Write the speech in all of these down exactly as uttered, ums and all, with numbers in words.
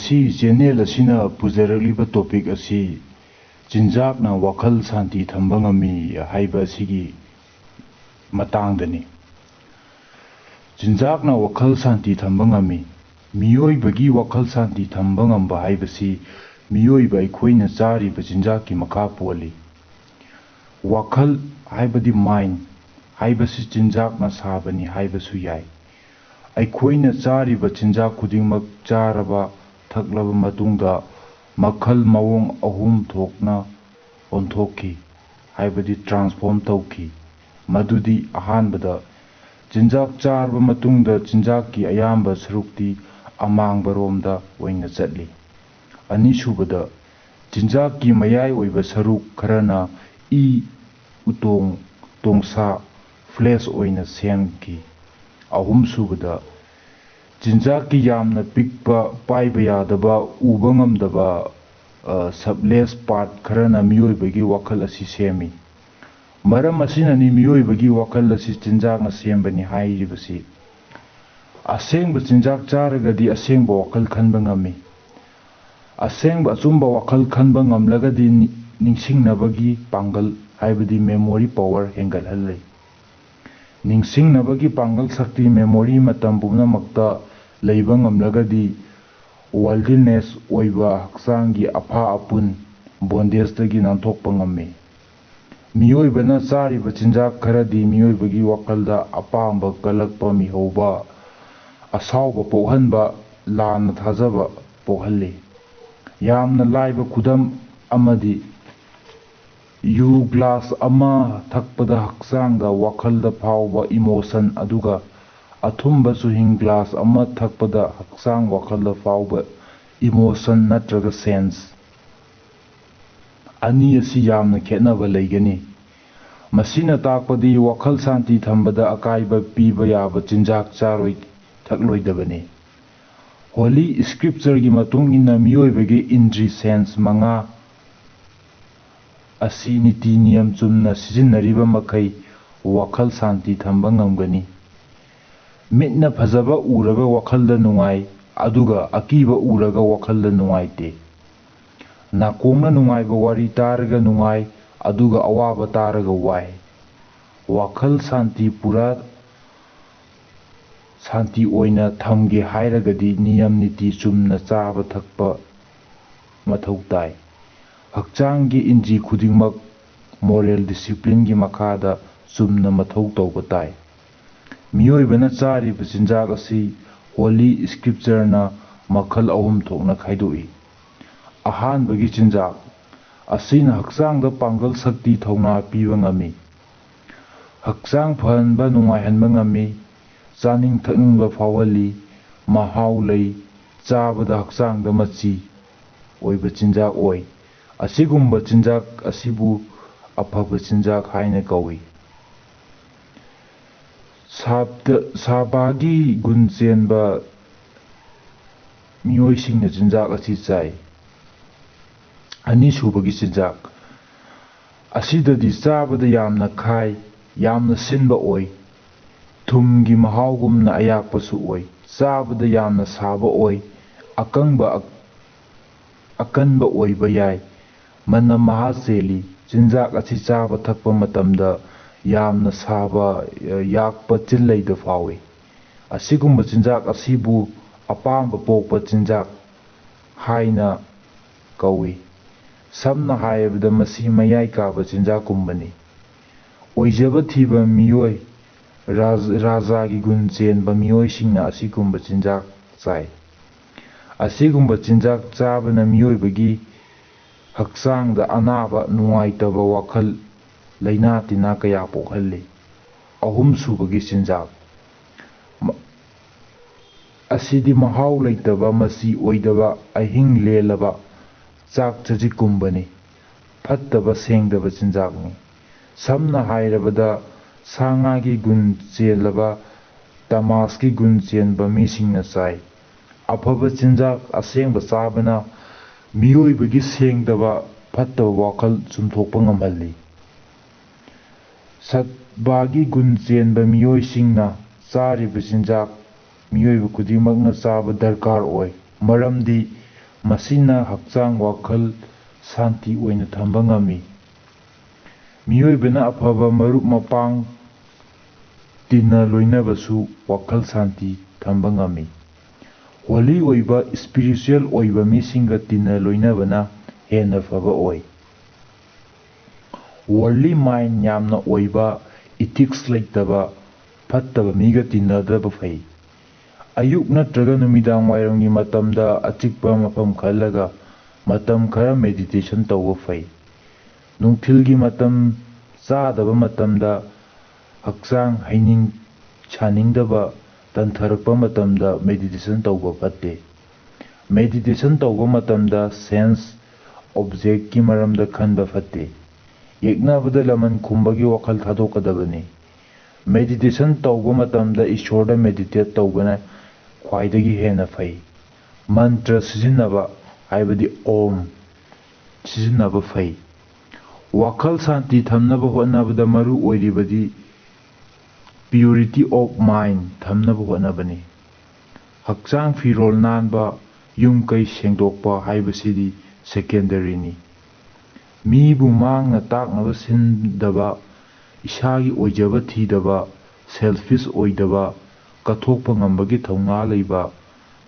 ꯉꯁꯤ ꯆꯦꯅꯦꯜ ꯑꯁꯤꯅ ꯄꯨꯖꯔꯛꯂꯤꯕ ꯇꯣꯄꯤꯛ ꯑꯁꯤ ꯆꯤꯟꯖꯥꯛꯅ ꯋꯥꯈꯜ ꯁꯥꯟꯇꯤ ꯊꯝꯕ ꯉꯝꯃꯤ ꯍꯥꯏꯕ ꯑꯁꯤꯒꯤ ꯃꯇꯥꯡꯗꯅꯤ꯫ ꯆꯤꯟꯖꯥꯛꯅ ꯋꯥꯈꯜ ꯁꯥꯟꯇꯤ ꯊꯝꯕ ꯉꯝꯃꯤ꯫ ꯃꯤꯑꯣꯏꯕꯒꯤ ꯋꯥꯈꯜ ꯁꯥꯟꯇꯤ ꯊꯝꯕ ꯉꯝꯕ ꯍꯥꯏꯕꯁꯤ ꯃꯤꯑꯣꯏꯕ ꯑꯩꯈꯣꯏꯅ ꯆꯥꯔꯤꯕ ꯆꯤꯟꯖꯥꯛꯀꯤ ꯃꯈꯥ ꯄꯣꯜꯂꯤ꯫ ꯋꯥꯈꯜ ꯍꯥꯏꯕꯗꯤ ꯃꯥꯏꯟ ꯍꯥꯏꯕꯁꯤ ꯆꯤꯟꯖꯥꯛꯅ ꯁꯥꯕꯅꯤ ꯍꯥꯏꯕꯁꯨ ꯌꯥꯏ꯫ ꯑꯩꯈꯣꯏꯅ ꯆꯥꯔꯤꯕ ꯆꯤꯟꯖꯥꯛ ꯈꯨꯗꯤꯡꯃꯛ ꯆꯥꯔꯕ ꯊꯛꯂꯕ ꯃꯇꯨꯡꯗ ꯃꯈꯜ ꯃꯑꯣꯡ ꯑꯍꯨꯝ ꯊꯣꯛꯅ ꯑꯣꯟꯊꯣꯛꯈꯤ, ꯍꯥꯏꯕꯗꯤ ꯇ꯭ꯔꯥꯟꯁꯐꯣꯔꯝ ꯇꯧꯈꯤ꯫ ꯃꯗꯨꯗꯤ ꯑꯍꯥꯟꯕꯗ, ꯆꯤꯟꯖꯥꯛ ꯆꯥꯔꯕ ꯃꯇꯨꯡꯗ ꯆꯤꯟꯖꯥꯛꯀꯤ ꯑꯌꯥꯝꯕ ꯁꯔꯨꯛꯇꯤ ꯑꯃꯥꯡꯕꯔꯣꯝꯗ ꯑꯣꯏꯅ ꯆꯠꯂꯤ꯫ ꯑꯅꯤꯁꯨꯕꯗ, ꯆꯤꯟꯖꯥꯛꯀꯤ ꯃꯌꯥꯏ ꯑꯣꯏꯕ ꯁꯔꯨꯛ ꯈꯔꯅ ꯏ, ꯎꯇꯣꯡ, ꯇꯣꯡꯁꯥ, ꯐ꯭ꯂꯦꯁ ꯑꯣꯏꯅ ꯁꯦꯝꯈꯤ꯫ ꯑꯍꯨꯝꯁꯨꯕꯗ, ꯆꯤꯟꯖꯥꯛꯀꯤ ꯌꯥꯝꯅ ꯄꯤꯛꯄ, ꯄꯥꯏꯕ ꯌꯥꯗꯕ, ꯎꯕ ꯉꯝꯗꯕ, ꯑ, ꯁꯕꯂꯦꯁ ꯄꯥꯔꯠ ꯈꯔꯅ ꯃꯤꯑꯣꯏꯕꯒꯤ ꯋꯥꯈꯜ ꯑꯁꯤ ꯁꯦꯝꯃꯤ꯫ ꯃꯔꯝ ꯑꯁꯤꯅꯅꯤ ꯃꯤꯑꯣꯏꯕꯒꯤ ꯋꯥꯈꯜ ꯑꯁꯤ ꯆꯤꯟꯖꯥꯛꯅ ꯁꯦꯝꯕꯅꯤ ꯍꯥꯏꯔꯤꯕꯁꯤ꯫ ꯑꯁꯦꯡꯕ ꯆꯤꯟꯖꯥꯛ ꯆꯥꯔꯒꯗꯤ ꯑꯁꯦꯡꯕ ꯋꯥꯈꯜ ꯈꯟꯕ ꯉꯝꯃꯤ꯫ ꯑꯁꯦꯡꯕ ꯑꯆꯨꯝꯕ ꯋꯥꯈꯜ ꯈꯟꯕ ꯉꯝꯂꯒꯗꯤ ꯅꯤ-, ꯅꯤꯡꯁꯤꯡꯅꯕꯒꯤ ꯄꯥꯡꯒꯜ, ꯍꯥꯏꯕꯗꯤ ꯃꯦꯃꯣꯔꯤ ꯄꯋꯥꯔ ꯍꯦꯟꯒꯠꯍꯜꯂꯤ꯫ ꯅꯤꯡꯁꯤꯡꯅꯕꯒꯤ ꯄꯥꯡꯒꯜ ꯁꯛꯇꯤ ꯃꯦꯃꯣꯔꯤ ꯃꯇꯝ ꯄꯨꯝꯅꯃꯛꯇ ꯂꯩꯕ ꯉꯝꯂꯒꯗꯤ ꯋꯥꯏꯜꯗꯤꯅꯦꯁ ꯑꯣꯏꯕ ꯍꯛꯆꯥꯡꯒꯤ ꯑꯐꯥ ꯑꯄꯨꯟ ꯕꯣꯟꯗꯦꯖꯇꯒꯤ ꯅꯥꯟꯊꯣꯛꯄ ꯉꯝꯃꯤ꯫ ꯃꯤꯑꯣꯏꯕꯅ ꯆꯥꯔꯤꯕ ꯆꯤꯟꯖꯥꯛ ꯈꯔꯗꯤ ꯃꯤꯑꯣꯏꯕꯒꯤ ꯋꯥꯈꯜꯗ ꯑꯄꯥꯝꯕ ꯀꯜꯂꯛꯄ ꯃꯤꯍꯧꯕ, ꯑꯁꯥꯎꯕ ꯄꯣꯛꯍꯟꯕ, ꯂꯥꯟꯅ ꯊꯥꯖꯕ ꯄꯣꯛꯍꯜꯂꯤ꯫ ꯌꯥꯝꯅ ꯂꯥꯏꯕ ꯈꯨꯗꯝ ꯑꯃꯗꯤ ꯌꯨ ꯒ꯭ꯂꯥꯁ ꯑꯃ ꯊꯛꯄꯗ ꯍꯛꯆꯥꯡꯗ ꯋꯥꯈꯜꯗ ꯐꯥꯎꯕ ꯏꯃꯣꯁꯟ ꯑꯗꯨꯒ ꯑꯊꯨꯝꯕ ꯆꯨꯍꯤꯡ ꯒ꯭ꯂꯥꯁ ꯑꯃ ꯊꯛꯄꯗ ꯍꯛꯆꯥꯡ ꯋꯥꯈꯜꯗ ꯐꯥꯎꯕ ꯏꯃꯣꯁꯟ ꯅꯠꯇ꯭ꯔꯒ ꯁꯦꯟꯁ ꯑꯅꯤ ꯑꯁꯤ ꯌꯥꯝꯅ ꯈꯦꯠꯅꯕ ꯂꯩꯒꯅꯤ꯫ ꯃꯁꯤꯅ ꯇꯥꯛꯄꯗꯤ ꯋꯥꯈꯜ ꯁꯥꯟꯇꯤ ꯊꯝꯕꯗ ꯑꯀꯥꯏꯕ ꯄꯤꯕ ꯌꯥꯕ ꯆꯤꯟꯖꯥꯛ ꯆꯥꯔꯣꯏ ꯊꯛꯂꯣꯏꯗꯕꯅꯤ꯫ ꯍꯣꯂꯤ ꯁ꯭ꯀ꯭ꯔꯤꯞꯆꯔꯒꯤ ꯃꯇꯨꯡ ꯏꯟꯅ ꯃꯤꯑꯣꯏꯕꯒꯤ ꯏꯟꯗ꯭ꯔꯤ ꯁꯦꯟꯁ ꯃꯉꯥ ꯑꯁꯤ ꯅꯤꯇꯤ ꯅꯤꯌꯝ ꯆꯨꯝꯅ ꯁꯤꯖꯤꯟꯅꯔꯤꯕ ꯃꯈꯩ ꯋꯥꯈꯜ ꯁꯥꯟꯇꯤ ꯊꯝꯕ ꯉꯝꯒꯅꯤ꯫ ꯃꯤꯠꯅ ꯐꯖꯕ ꯎꯔꯒ ꯋꯥꯈꯜꯗ ꯅꯨꯡꯉꯥꯏ, ꯑꯗꯨꯒ ꯑꯀꯤꯕ ꯎꯔꯒ ꯋꯥꯈꯜꯗ ꯅꯨꯡꯉꯥꯏꯇꯦ꯫ ꯅꯥꯀꯣꯡꯅ ꯅꯨꯡꯉꯥꯏꯕ ꯋꯥꯔꯤ ꯇꯥꯔꯒ ꯅꯨꯡꯉꯥꯏ, ꯑꯗꯨꯒ ꯑꯋꯥꯕ ꯇꯥꯔꯒ ꯋꯥꯏ꯫ ꯋꯥꯈꯜ ꯁꯥꯟꯇꯤ ꯄꯨꯔꯥ ꯁꯥꯟꯇꯤ ꯑꯣꯏꯅ ꯊꯝꯒꯦ ꯍꯥꯏꯔꯒꯗꯤ ꯅꯤꯌꯝ ꯅꯤꯇꯤ ꯆꯨꯝꯅ ꯆꯥꯕ ꯊꯛꯄ ꯃꯊꯧ ꯇꯥꯏ꯫ ꯍꯛꯆꯥꯡꯒꯤ ꯏꯟꯗ꯭ꯔꯤ ꯈꯨꯗꯤꯡꯃꯛ moral disciplineꯒꯤ ꯃꯈꯥꯗ ꯆꯨꯝꯅ ꯃꯊꯧ ꯇꯧꯕ ꯇꯥꯏ꯫ ꯃꯤꯑꯣꯏꯕꯅ ꯆꯥꯔꯤꯕ ꯆꯤꯟꯖꯥꯛ ꯑꯁꯤ Holy Scriptureꯅ ꯃꯈꯜ ꯑꯍꯨꯝ ꯊꯣꯛꯅ ꯈꯥꯏꯗꯣꯛꯏ꯫ ꯑꯍꯥꯟꯕꯒꯤ ꯆꯤꯟꯖꯥꯛ ꯑꯁꯤꯅ ꯍꯛꯆꯥꯡꯗ ꯄꯥꯡꯒꯜ ꯁꯛꯇꯤ ꯊꯧꯅꯥ ꯄꯤꯕ ꯉꯝꯃꯤ꯫ ꯍꯛꯆꯥꯡ ꯐꯍꯟꯕ, ꯅꯨꯡꯉꯥꯏꯍꯟꯕ ꯉꯝꯃꯤ꯫ ꯆꯥꯅꯤꯡ ꯊꯛꯅꯤꯡꯕ ꯐꯥꯎꯍꯜꯂꯤ꯫ ꯃꯍꯥꯎ ꯂꯩ꯫ ꯆꯥꯕꯗ ꯍꯛꯆꯥꯡꯗ ꯃꯆꯤ ꯑꯣꯏꯕ ꯆꯤꯟꯖꯥꯛ ꯑꯣꯏ꯫ ꯑꯁꯤꯒꯨꯝꯕ ꯆꯤꯟꯖꯥꯛ ꯑꯁꯤꯕꯨ ꯑꯐꯕ ꯆꯤꯟꯖꯥꯛ ꯍꯥꯏꯅ ꯀꯧꯏ꯫ ꯁꯥꯕꯒꯤ ꯒꯨꯟ ꯆꯦꯟꯕ ꯃꯤꯑꯣꯏꯁꯤꯡꯅ ꯆꯤꯟꯖꯥꯛ ꯑꯁꯤ ꯆꯥꯏ꯫ ꯑꯅꯤꯁꯨꯕꯒꯤ ꯆꯤꯟꯖꯥꯛ ꯑꯁꯤꯗꯗꯤ ꯆꯥꯕꯗ ꯌꯥꯝꯅ ꯈꯥꯏ, ꯌꯥꯝꯅ ꯁꯤꯟꯕ ꯑꯣꯏ꯫ ꯊꯨꯝꯒꯤ ꯃꯍꯥꯎꯒꯨꯝꯅ ꯑꯌꯥꯛꯄꯁꯨ ꯑꯣꯏ꯫ ꯆꯥꯕꯗ ꯌꯥꯝꯅ ꯁꯥꯕ ꯑꯣꯏ꯫ ꯑꯀꯪꯕ ꯑꯀꯟꯕ ꯑꯣꯏꯕ ꯌꯥꯏ꯫ ꯃꯅꯝ ꯃꯍꯥ ꯆꯦꯜꯂꯤ꯫ ꯆꯤꯟꯖꯥꯛ ꯑꯁꯤ ꯆꯥꯕ ꯊꯛꯄ ꯃꯇꯝꯗ ꯌꯥꯝꯅ ꯁꯥꯕ, ꯌꯥꯛꯄ ꯆꯤꯜ ꯂꯩꯗ ꯐꯥꯎꯏ꯫ ꯑꯁꯤꯒꯨꯝꯕ ꯆꯤꯟꯖꯥꯛ ꯑꯁꯤꯕꯨ ꯑꯄꯥꯝꯕ ꯄꯣꯛꯄ ꯆꯤꯟꯖꯥꯛ ꯍꯥꯏꯅ ꯀꯧꯏ꯫ ꯁꯝꯅ ꯍꯥꯏꯔꯕꯗ, ꯃꯁꯤ ꯃꯌꯥꯏ ꯀꯥꯕ ꯆꯤꯟꯖꯥꯛꯀꯨꯝꯕꯅꯤ꯫ ꯑꯣꯏꯖꯕ ꯊꯤꯕ ꯃꯤꯑꯣꯏ, ꯔꯥꯖ-, ꯔꯥꯖꯥꯒꯤ ꯒꯨꯟ ꯆꯦꯟꯕ ꯃꯤꯑꯣꯏꯁꯤꯡꯅ ꯑꯁꯤꯒꯨꯝꯕ ꯆꯤꯟꯖꯥꯛ ꯆꯥꯏ꯫ ꯑꯁꯤꯒꯨꯝꯕ ꯆꯤꯟꯖꯥꯛ ꯆꯥꯕꯅ ꯃꯤꯑꯣꯏꯕꯒꯤ ꯍꯛꯆꯥꯡꯗ ꯑꯅꯥꯕ, ꯅꯨꯡꯉꯥꯏꯇꯕ ꯋꯥꯈꯜ, ꯂꯥꯏꯅꯥ ꯇꯤꯟꯅꯥ ꯀꯌꯥ ꯄꯣꯛꯍꯜꯂꯤ꯫ ꯑꯍꯨꯝꯁꯨꯕꯒꯤ ꯆꯤꯟꯖꯥꯛ ꯃ-, ꯑꯁꯤꯗꯤ ꯃꯍꯥꯎ ꯂꯩꯇꯕ, ꯃꯆꯤ ꯑꯣꯏꯗꯕ, ꯑꯍꯤꯡ ꯂꯦꯜꯂꯕ ꯆꯥꯛ ꯆꯖꯤꯛꯀꯨꯝꯕꯅꯤ꯫ ꯐꯠꯇꯕ, ꯁꯦꯡꯗꯕ ꯆꯤꯟꯖꯥꯛꯅꯤ꯫ ꯁꯝꯅ ꯍꯥꯏꯔꯕꯗ, ꯁꯥ ꯉꯥꯒꯤ ꯒꯨꯟ ꯆꯦꯜꯂꯕ, ꯇꯃꯥꯁꯀꯤ ꯒꯨꯟ ꯆꯦꯟꯕ ꯃꯤꯁꯤꯡꯅ ꯆꯥꯏ꯫ ꯑꯐꯕ ꯆꯤꯟꯖꯥꯛ ꯑꯁꯦꯡꯕ ꯆꯥꯕꯅ ꯃꯤꯑꯣꯏꯕꯒꯤ ꯁꯦꯡꯗꯕ, ꯐꯠꯇꯕ ꯋꯥꯈꯜ ꯆꯨꯝꯊꯣꯛꯄ ꯉꯝꯍꯜꯂꯤ꯫ ꯁꯠꯕꯥꯒꯤ ꯒꯨꯟ ꯆꯦꯟꯕ ꯃꯤꯑꯣꯏꯁꯤꯡꯅ ꯆꯥꯔꯤꯕ ꯆꯤꯟꯖꯥꯛ ꯃꯤꯑꯣꯏꯕ ꯈꯨꯗꯤꯡꯃꯛꯅ ꯆꯥꯕ ꯗꯔꯀꯥꯔ ꯑꯣꯏ, ꯃꯔꯝꯗꯤ ꯃꯁꯤꯅ ꯍꯛꯆꯥꯡ, ꯋꯥꯈꯜ ꯁꯥꯟꯇꯤ ꯑꯣꯏꯅ ꯊꯝꯕ ꯉꯝꯃꯤ꯫ ꯃꯤꯑꯣꯏꯕꯅ ꯑꯐꯕ ꯃꯔꯨꯞ ꯃꯄꯥꯡ ꯇꯤꯟꯅ ꯂꯣꯏꯅꯕꯁꯨ ꯋꯥꯈꯜ ꯁꯥꯟꯇꯤ ꯊꯝꯕ ꯉꯝꯃꯤ꯫ Holy ꯑꯣꯏꯕ, spiritual ꯑꯣꯏꯕ ꯃꯤꯁꯤꯡꯒ ꯇꯤꯟꯅ ꯂꯣꯏꯅꯕꯅ ꯍꯦꯟꯅ ꯐꯕ ꯑꯣꯏ꯫ Worldly mind ꯌꯥꯝꯅ ꯑꯣꯏꯕ, ethics ꯂꯩꯇꯕ, ꯐꯠꯇꯕ ꯃꯤꯒ ꯇꯤꯟꯅꯗꯕ ꯐꯩ꯫ ꯑꯌꯨꯛ ꯅꯠꯇ꯭ꯔꯒ ꯅꯨꯃꯤꯗꯥꯡ ꯋꯥꯏꯔꯝꯒꯤ ꯃꯇꯝꯗ ꯑꯆꯤꯛꯄ ꯃꯐꯝ ꯈꯜꯂꯒ ꯃꯇꯝ ꯈꯔ meditation ꯇꯧꯕ ꯐꯩ꯫ ꯅꯨꯡꯊꯤꯜꯒꯤ ꯃꯇꯝ ꯆꯥꯗꯕ ꯃꯇꯝꯗ ꯍꯛꯆꯥꯡ ꯍꯩꯅꯤꯡ ꯁꯥꯅꯤꯡꯗꯕ ꯇꯟꯊꯔꯛꯄ ꯃꯇꯝꯗ meditation ꯇꯧꯕ ꯐꯠꯇꯦ꯫ Meditation ꯇꯧꯕ ꯃꯇꯝꯗ sense objectꯀꯤ ꯃꯔꯝꯗ ꯈꯟꯕ ꯐꯠꯇꯦ꯫ ꯌꯦꯛꯅꯕꯗ ꯂꯃꯟ ꯈꯨꯝꯕꯒꯤ ꯋꯥꯈꯜ ꯊꯥꯗꯣꯛꯀꯗꯕꯅꯤ꯫ Meditation ꯇꯧꯕ ꯃꯇꯝꯗ ꯏꯁꯣꯔꯗ meditate ꯇꯧꯕꯅ ꯈ꯭ꯋꯥꯏꯗꯒꯤ ꯍꯦꯟꯅ ꯐꯩ꯫ ꯃꯟꯇ꯭ꯔ ꯁꯤꯖꯤꯟꯅꯕ, ꯍꯥꯏꯕꯗꯤ ꯑꯣꯝ ꯁꯤꯖꯤꯟꯅꯕ ꯐꯩ꯫ ꯋꯥꯈꯜ ꯁꯥꯟꯇꯤ ꯊꯝꯅꯕ ꯍꯣꯠꯅꯕꯗ ꯃꯔꯨ ꯑꯣꯏꯔꯤꯕꯗꯤ purity of mind ꯊꯝꯅꯕ ꯍꯣꯠꯅꯕꯅꯤ꯫ ꯍꯛꯆꯥꯡ ꯐꯤꯔꯣꯜ ꯅꯥꯟꯕ, ꯌꯨꯝ ꯀꯩ ꯁꯦꯡꯗꯣꯛꯄ ꯍꯥꯏꯕꯁꯤꯗꯤ secondaryꯅꯤ꯫ ꯃꯤꯕꯨ ꯃꯥꯡꯅ ꯇꯥꯛꯅꯕ ꯁꯤꯟꯗꯕ, ꯏꯁꯥꯒꯤ ꯑꯣꯏꯖꯕ ꯊꯤꯗꯕ, selfish ꯑꯣꯏꯗꯕ, ꯀꯠꯊꯣꯛꯄ ꯉꯝꯕꯒꯤ ꯊꯧꯅꯥ ꯂꯩꯕ,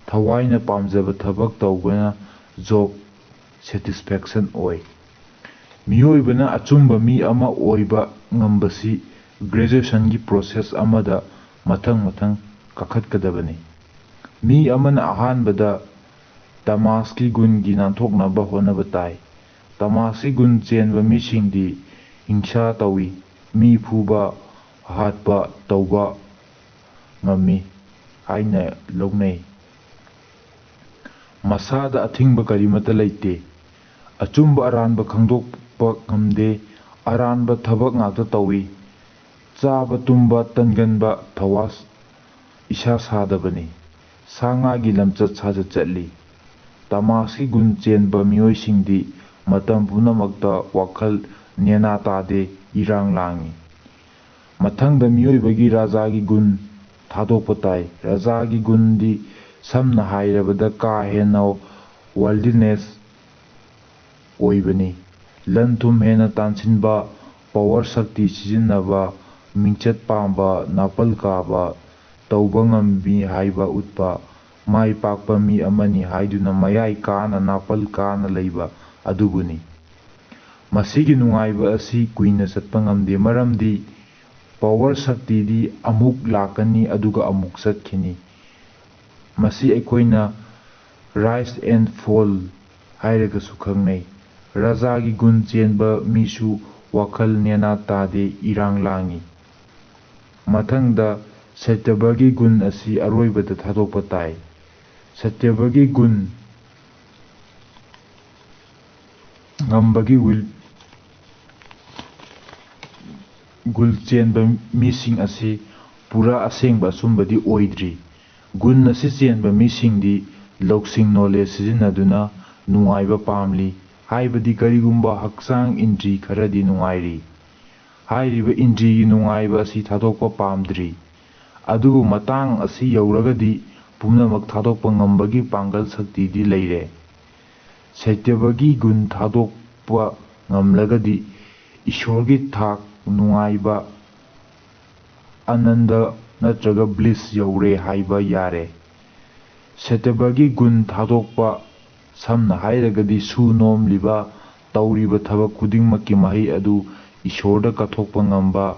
ꯊꯋꯥꯏꯅ ꯄꯥꯝꯖꯕ ꯊꯕꯛ ꯇꯧꯕꯅ job satisfaction ꯑꯣꯏ꯫ ꯃꯤꯑꯣꯏꯕꯅ ꯑꯆꯨꯝꯕ ꯃꯤ ꯑꯃ ꯑꯣꯏꯕ ꯉꯝꯕꯁꯤ graduationꯒꯤ process ꯑꯃꯗ ꯃꯊꯪ ꯃꯊꯪ ꯀꯥꯈꯠꯀꯗꯕꯅꯤ꯫ ꯃꯤ ꯑꯃꯅ ꯑꯍꯥꯟꯕꯗ ꯇꯃꯥꯁꯀꯤ ꯒꯨꯟꯒꯤ ꯅꯥꯟꯊꯣꯛꯅꯕ ꯍꯣꯠꯅꯕ ꯇꯥꯏ꯫ ꯇꯃꯥꯁꯀꯤ ꯒꯨꯟ ꯆꯦꯟꯕ ꯃꯤꯁꯤꯡꯗꯤ ꯍꯤꯡꯁꯥ ꯇꯧꯏ, ꯃꯤ ꯐꯨꯕ, ꯍꯥꯠꯄ ꯇꯧꯕ ꯉꯝꯃꯤ ꯍꯥꯏꯅ ꯂꯧꯅꯩ꯫ ꯃꯁꯥꯗ ꯑꯊꯤꯡꯕ ꯀꯔꯤꯃꯠꯇ ꯂꯩꯇꯦ꯫ ꯑꯆꯨꯝꯕ ꯑꯔꯥꯟꯕ ꯈꯪꯗꯣꯛꯄ ꯉꯝꯗꯦ꯫ ꯑꯔꯥꯟꯕ ꯊꯕꯛ ꯉꯥꯛꯇ ꯇꯧꯏ꯫ ꯆꯥꯕ ꯇꯨꯝꯕ ꯇꯟꯒꯟꯕ ꯊꯋꯥ ꯏꯁꯥ ꯁꯥꯗꯕꯅꯤ꯫ ꯁꯥ ꯉꯥꯒꯤ ꯂꯝꯆꯠ ꯁꯥꯖꯠ ꯆꯠꯂꯤ꯫ ꯇꯃꯥꯁꯀꯤ ꯒꯨꯟ ꯆꯦꯟꯕ ꯃꯤꯑꯣꯏꯁꯤꯡꯗꯤ ꯃꯇꯝ ꯄꯨꯝꯅꯃꯛꯇ ꯋꯥꯈꯜ ꯅꯦꯅꯥ ꯇꯥꯗꯦ, ꯏꯔꯥꯡ ꯂꯥꯡꯏ꯫ ꯃꯊꯪꯗ ꯃꯤꯑꯣꯏꯕꯒꯤ ꯔꯥꯖꯥꯒꯤ ꯒꯨꯟ ꯊꯥꯗꯣꯛꯄ ꯇꯥꯏ꯫ ꯔꯥꯖꯥꯒꯤ ꯒꯨꯟꯗꯤ ꯁꯝꯅ ꯍꯥꯏꯔꯕꯗ ꯀꯥ ꯍꯦꯟꯅ ꯋꯥꯔꯜꯗꯤꯅꯦꯁ ꯑꯣꯏꯕꯅꯤ꯫ ꯂꯟ ꯊꯨꯝ ꯍꯦꯟꯅ ꯇꯥꯟꯁꯤꯟꯕ, ꯄꯥꯋꯔ ꯁꯛꯇꯤ ꯁꯤꯖꯤꯟꯅꯕ, ꯃꯤꯡꯆꯠ ꯄꯥꯝꯕ, ꯅꯥꯄꯜ ꯀꯥꯕ, ꯇꯧꯕ ꯉꯝꯃꯤ ꯍꯥꯏꯕ ꯎꯠꯄ, ꯃꯥꯏ ꯄꯥꯛꯄ ꯃꯤ ꯑꯃꯅꯤ ꯍꯥꯏꯗꯨꯅ ꯃꯌꯥꯏ ꯀꯥꯅ ꯅꯥꯄꯜ ꯀꯥꯅ ꯂꯩꯕ ꯑꯗꯨꯕꯨꯅꯤ꯫ ꯃꯁꯤꯒꯤ ꯅꯨꯡꯉꯥꯏꯕ ꯑꯁꯤ ꯀꯨꯏꯅ ꯆꯠꯄ ꯉꯝꯗꯦ, ꯃꯔꯝꯗꯤ ꯄꯥꯋꯔ ꯁꯛꯇꯤꯗꯤ ꯑꯃꯨꯛ ꯂꯥꯛꯀꯅꯤ ꯑꯗꯨꯒ ꯑꯃꯨꯛ ꯆꯠꯈꯤꯅꯤ꯫ ꯃꯁꯤ ꯑꯩꯈꯣꯏꯅ rise and fall ꯍꯥꯏꯔꯒꯁꯨ ꯈꯪꯅꯩ꯫ ꯔꯥꯖꯥꯒꯤ ꯒꯨꯟ ꯆꯦꯟꯕ ꯃꯤꯁꯨ ꯋꯥꯈꯜ ꯅꯦꯅꯥ ꯇꯥꯗꯦ, ꯏꯔꯥꯡ ꯂꯥꯡꯏ꯫ ꯃꯊꯪꯗ ꯁꯇ꯭ꯌꯕꯒꯤ ꯒꯨꯟ ꯑꯁꯤ ꯑꯔꯣꯏꯕꯗ ꯊꯥꯗꯣꯛꯄ ꯇꯥꯏ꯫ ꯁꯇ꯭ꯌꯕꯒꯤ ꯒꯨꯟ ꯉꯝꯕꯒꯤ ꯋꯤꯜ ꯒꯨꯟ ꯆꯦꯟꯕ ꯃꯤꯁꯤꯡ ꯑꯁꯤ ꯄꯨꯔꯥ ꯑꯁꯦꯡꯕ ꯑꯆꯨꯝꯕꯗꯤ ꯑꯣꯏꯗ꯭ꯔꯤ꯫ ꯒꯨꯟ ꯑꯁꯤ ꯆꯦꯟꯕ ꯃꯤꯁꯤꯡꯗꯤ ꯂꯧꯁꯤꯡ ꯅꯣꯂꯦꯖ ꯁꯤꯖꯤꯟꯅꯗꯨꯅ ꯅꯨꯡꯉꯥꯏꯕ ꯄꯥꯝꯂꯤ, ꯍꯥꯏꯕꯗꯤ ꯀꯔꯤꯒꯨꯝꯕ ꯍꯛꯆꯥꯡ ꯏꯟꯗ꯭ꯔꯤ ꯈꯔꯗꯤ ꯅꯨꯡꯉꯥꯏꯔꯤ꯫ ꯍꯥꯏꯔꯤꯕ ꯏꯟꯗ꯭ꯔꯤꯒꯤ ꯅꯨꯡꯉꯥꯏꯕ ꯑꯁꯤ ꯊꯥꯗꯣꯛꯄ ꯄꯥꯝꯗ꯭ꯔꯤ꯫ ꯑꯗꯨꯕꯨ ꯃꯇꯥꯡ ꯑꯁꯤ ꯌꯧꯔꯒꯗꯤ ꯄꯨꯝꯅꯃꯛ ꯊꯥꯗꯣꯛꯄ ꯉꯝꯕꯒꯤ ꯄꯥꯡꯒꯜ ꯁꯛꯇꯤꯗꯤ ꯂꯩꯔꯦ꯫ ꯁꯇ꯭ꯌꯕꯒꯤ ꯒꯨꯟ ꯊꯥꯗꯣꯛꯄ ꯉꯝꯂꯒꯗꯤ ꯏꯁꯣꯔꯒꯤ ꯊꯥꯛ ꯅꯨꯡꯉꯥꯏꯕ ꯑꯅꯟꯗ ꯅꯠꯇ꯭ꯔꯒ ꯕ꯭ꯂꯤꯁ ꯌꯧꯔꯦ ꯍꯥꯏꯕ ꯌꯥꯔꯦ꯫ ꯁꯇ꯭ꯌꯕꯒꯤ ꯒꯨꯟ ꯊꯥꯗꯣꯛꯄ, ꯁꯝꯅ ꯍꯥꯏꯔꯒꯗꯤ ꯁꯨ ꯅꯣꯝꯂꯤꯕ, ꯇꯧꯔꯤꯕ ꯊꯕꯛ ꯈꯨꯗꯤꯡꯃꯛꯀꯤ ꯃꯍꯩ ꯑꯗꯨ ꯏꯁꯣꯔꯗ ꯀꯠꯊꯣꯛꯄ ꯉꯝꯕ,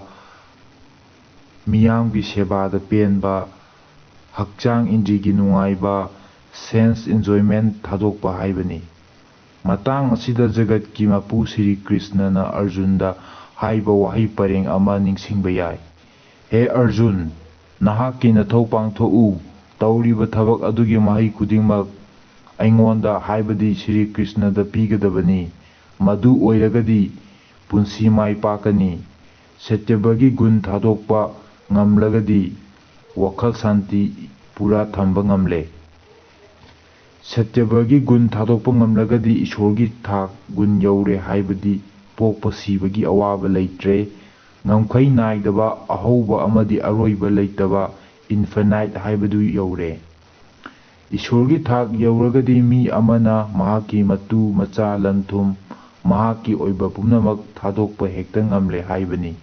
ꯃꯤꯌꯥꯝꯒꯤ ꯁꯦꯕꯥꯗ ꯄꯦꯟꯕ, ꯍꯛꯆꯥꯡ ꯏꯟꯗ꯭ꯔꯤꯒꯤ ꯅꯨꯡꯉꯥꯏꯕ, ꯁꯦꯟꯁ ꯏꯟꯖꯣꯏꯃꯦꯟ ꯊꯥꯗꯣꯛꯄ ꯍꯥꯏꯕꯅꯤ꯫ ꯃꯇꯥꯡ ꯑꯁꯤꯗ ꯖꯒꯠꯀꯤ ꯃꯄꯨ ꯁ꯭ꯔꯤ ꯀ꯭ꯔꯤꯁꯅꯅ ꯑꯔꯖꯨꯟꯗ ꯍꯥꯏꯕ ꯋꯥꯍꯩ ꯄꯔꯦꯡ ꯑꯃ ꯅꯤꯡꯁꯤꯡꯕ ꯌꯥꯏ, "ꯍꯦ ꯑꯔꯖꯨꯟ, ꯅꯍꯥꯛꯀꯤ ꯅꯊꯧ ꯄꯥꯡꯊꯣꯛꯎ꯫ ꯇꯧꯔꯤꯕ ꯊꯕꯛ ꯑꯗꯨꯒꯤ ꯃꯍꯩ ꯈꯨꯗꯤꯡꯃꯛ ꯑꯩꯉꯣꯟꯗ, ꯍꯥꯏꯕꯗꯤ ꯁ꯭ꯔꯤ ꯀ꯭ꯔꯤꯁꯅꯗ ꯄꯤꯒꯗꯕꯅꯤ꯫ ꯃꯗꯨ ꯑꯣꯏꯔꯒꯗꯤ ꯄꯨꯟꯁꯤ ꯃꯥꯏ ꯄꯥꯛꯀꯅꯤ꯫" ꯁꯇ꯭ꯌꯕꯒꯤ ꯒꯨꯟ ꯊꯥꯗꯣꯛꯄ ꯉꯝꯂꯒꯗꯤ ꯋꯥꯈꯜ ꯁꯥꯟꯇꯤ ꯄꯨꯔꯥ ꯊꯝꯕ ꯉꯝꯂꯦ꯫ ꯁꯇ꯭ꯌꯕꯒꯤ ꯒꯨꯟ ꯊꯥꯗꯣꯛꯄ ꯉꯝꯂꯒꯗꯤ ꯏꯁꯣꯔꯒꯤ ꯊꯥꯛ ꯒꯨꯟ ꯌꯧꯔꯦ, ꯍꯥꯏꯕꯗꯤ ꯄꯣꯛꯄ ꯁꯤꯕꯒꯤ ꯑꯋꯥꯕ ꯂꯩꯇ꯭ꯔꯦ꯫ ꯉꯝꯈꯩ ꯅꯥꯏꯗꯕ, ꯑꯍꯧꯕ ꯑꯃꯗꯤ ꯑꯔꯣꯏꯕ ꯂꯩꯇꯕ, infinite ꯍꯥꯏꯕꯗꯨ ꯌꯧꯔꯦ꯫ ꯏꯁꯣꯔꯒꯤ ꯊꯥꯛ ꯌꯧꯔꯒꯗꯤ ꯃꯤ ꯑꯃꯅ ꯃꯍꯥꯛꯀꯤ ꯃꯇꯨ, ꯃꯆꯥ, ꯂꯟ-ꯊꯨꯝ, ꯃꯍꯥꯛꯀꯤ ꯑꯣꯏꯕ ꯄꯨꯝꯅꯃꯛ ꯊꯥꯗꯣꯛꯄ ꯍꯦꯛꯇ ꯉꯝꯂꯦ ꯍꯥꯏꯕꯅꯤ꯫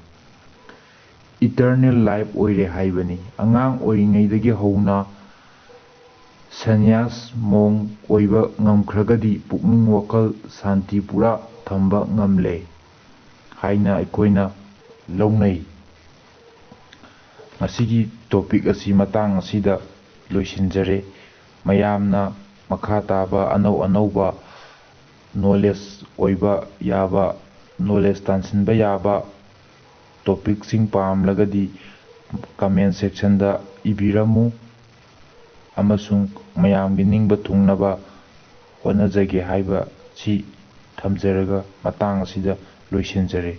Eternal life ꯑꯣꯏꯔꯦ ꯍꯥꯏꯕꯅꯤ꯫ ꯑꯉꯥꯡ ꯑꯣꯏꯔꯤꯉꯩꯗꯒꯤ ꯍꯧꯅ ꯁꯟꯌꯥꯁ ꯃꯣꯡ ꯑꯣꯏꯕ ꯉꯝꯈ꯭ꯔꯒꯗꯤ ꯄꯨꯛꯅꯤꯡ ꯋꯥꯈꯜ ꯁꯥꯟꯇꯤ ꯄꯨꯔꯥ ꯊꯝꯕ ꯉꯝꯂꯦ ꯍꯥꯏꯅ ꯑꯩꯈꯣꯏꯅ ꯂꯧꯅꯩ꯫ ꯉꯁꯤꯒꯤ topic ꯑꯁꯤ ꯃꯇꯥꯡ ꯑꯁꯤꯗ ꯂꯣꯏꯁꯤꯟꯖꯔꯦ꯫ ꯃꯌꯥꯝꯅ ꯃꯈꯥ ꯇꯥꯕ ꯑꯅꯧ ꯑꯅꯧꯕ knowledge ꯑꯣꯏꯕ ꯌꯥꯕ, knowledge ꯇꯥꯟꯁꯤꯟꯕ ꯌꯥꯕ topicꯁꯤꯡ ꯄꯥꯝꯂꯒꯗꯤ comment sectionꯗ ꯏꯕꯤꯔꯝꯃꯨ, ꯑꯃꯁꯨꯡ ꯃꯌꯥꯝꯒꯤ ꯅꯤꯡꯕ ꯊꯨꯡꯅꯕ ꯍꯣꯠꯅꯖꯒꯦ ꯍꯥꯏꯕ ꯁꯤ ꯊꯝꯖꯔꯒ ꯃꯇꯥꯡ ꯑꯁꯤꯗ ꯂꯣꯏꯁꯤꯟꯖꯔꯦ꯫